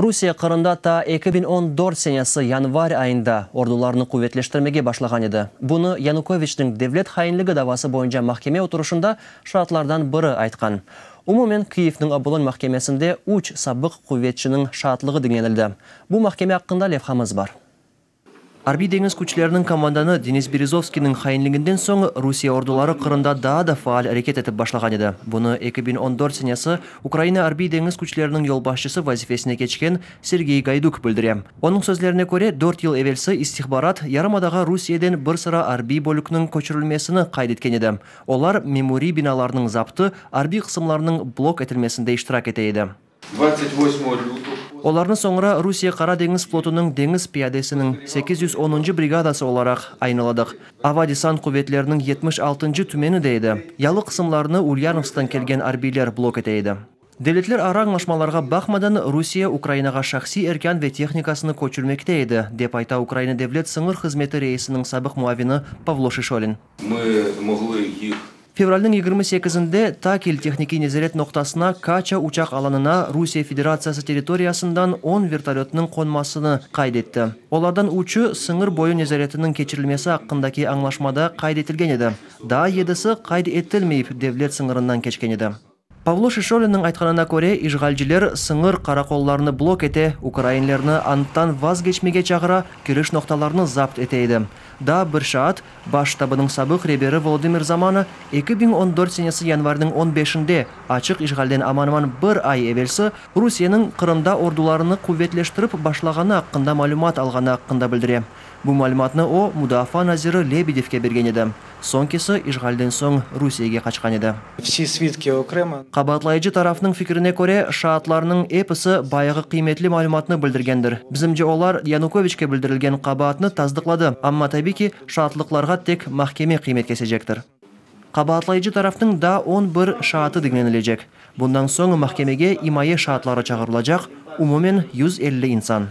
Rusiye Qırımda ta 2014 senesi yanvar ayında ordularını quvetleştirmege başlağan edi. Bunı Yanukoviçniñ devlet hainligi davası boyunca mahkeme oturışında şaatlardan biri aytqan. Umumen Kiyevniñ Obolon mahkemesinde üç sabıq quvetçiniñ şaatlığı diñlenildi. Bu mahkeme aqqında levhamız bar. Arbiy-deñiz küçleriniñ komandanı Denis Berezovskiyniñ hainliginden soñ Rusiye orduları Qırımda daa da faal areket etip başlağan edi. Bunı 2014 senesi Ukraina Arbiy-deñiz küçleriniñ yolbaşçısı vazifesine keçken Sergey Gayduk bildire. Onıñ sözlerine köre, dört yıl evelsi istihbarat yarımadağa Rusiyeden bir sıra arbiy bölükniñ köçürilmesini qayd etken edi. Olar memuriy binalarnıñ zaptı, arbiy qısımlarnıñ blok etilmesinde iştirak ete edi. Olarnı soñra Rusiye Qara deñiz flotunıñ deñiz piyadesiniñ 810-ncı brigadası olaraq ayınıladıq. Ava desant quvetleriniñ 76-ncı tümeni de edi. Yalı qısımlarını Ulyanovsktan kelgen arbiyler blok ete edi. Devletlerara añlaşmalarğa baqmadan, Rusiye Ukrainağa şahsiy erkân ve tehnikasını köçürmekte edi, dep ayta Ukraina Devlet sıñır hızmeti reisiniñ sabıq muavini Pavlo Şişolin. Fevralniñ 28-inde Takel tehnikiy nezaret noqtasına Kaça uçaq alanına Rusiye Federatsiyası territoriyasından on vertolötnıñ qonmasını qayd etti. Olardan üçü sıñır boyu nezaretiniñ keçirilmesi aqqındaki añlaşmada qayd etilgen edi, daa yedisi qayd etilmeyip devlet sıñırından keçken edi. Pavlo Şişolinniñ aytqanına köre, işğalciler sıñır qaraqollarını blok ete, ukrainlerni anttan vazgeçmege çağıra, kiriş noqtalarını zapt ete edi. Daa bir şaat, Baş ştabınıñ sabıq reberi Volodımır Zamana 2014 senesi yanvarniñ on beşinde, açıq işğalden aman-aman bir ay evelsi, Rusiyeniñ Qırımda ordularını quvetleştirip başlağanı aqqında malümat alğanı aqqında bildire. Bu malümatnı o, mudafaa naziri Lebedevke bergen edi. Soñkisi işğalden soñ Rusiyege qaçqan edi. Vsi svitki okremo. Qabaatlayıcı tarafnıñ fikrine köre, şaatlarnıñ episi bayağı qıymetli malümatnı bildirgendir. Bizimce, olar Yanukoviçke bildirilgen qabaatnı tasdıqladı, amma, tabiy ki, şaatlıqlarğa tek mahkeme qıymet kesecektir. Qabaatlayıcı tarafnıñ daa 11 şaatı diñlenilecek. Bundan soñ mahkemege imaye şaatları çağırılacaq, umumen 150 insan.